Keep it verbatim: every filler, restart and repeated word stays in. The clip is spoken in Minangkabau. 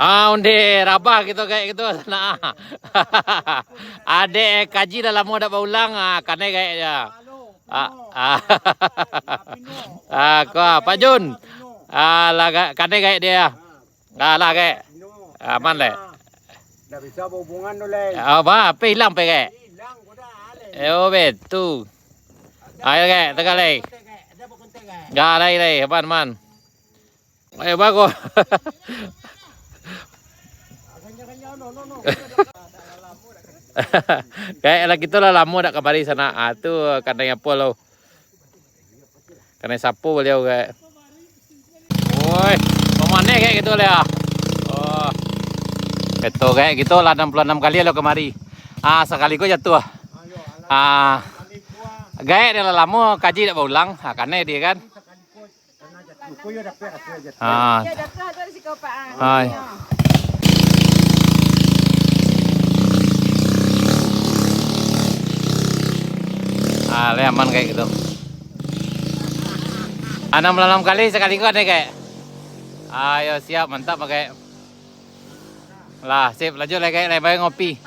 Ah, onde rabah gitu, gaek gitu. Nah. Adek kaji lah lamo dak baulang, ah, kanai gaek ja. Ah, ah. Ah, ko, Pak Jun. Ah, lah, ga-, kanai gaek dia. Ah, lah, gaek. Aman, lek. Ndak bisa bahubungan tu, lek. Ah, ba, ape ilang pe, gaek? Ilang, ko dah, lek. Eh, oh, betu. Ayo, gaek, tegak, lek. Ga, lai, lai, aman, aman. Eh, bagus. Gaek lah, kito lah lamo dak kamari sanak. Ah, tu kanai apo lo? Kanai sapo baliau, gaek. Woi, mamaneh gaek kito lah. Oh. Kito gaek kito lah anam puluah anam kali lo kamari. Ah, sakali ko jatuah. Ah. Gaek dah lah lamo kaji dak baulang. Ah, kanai dia kan. Ah. Yo, jatuah tu di siko, Pak, ah. Hai. Ah, le aman gaek gitu. Anam puluah anam kali sakali ko ado gaek. Ayo, siap, mantap, gaek. Lah, sip, lanjut lah, gaek, lai bae ngopi.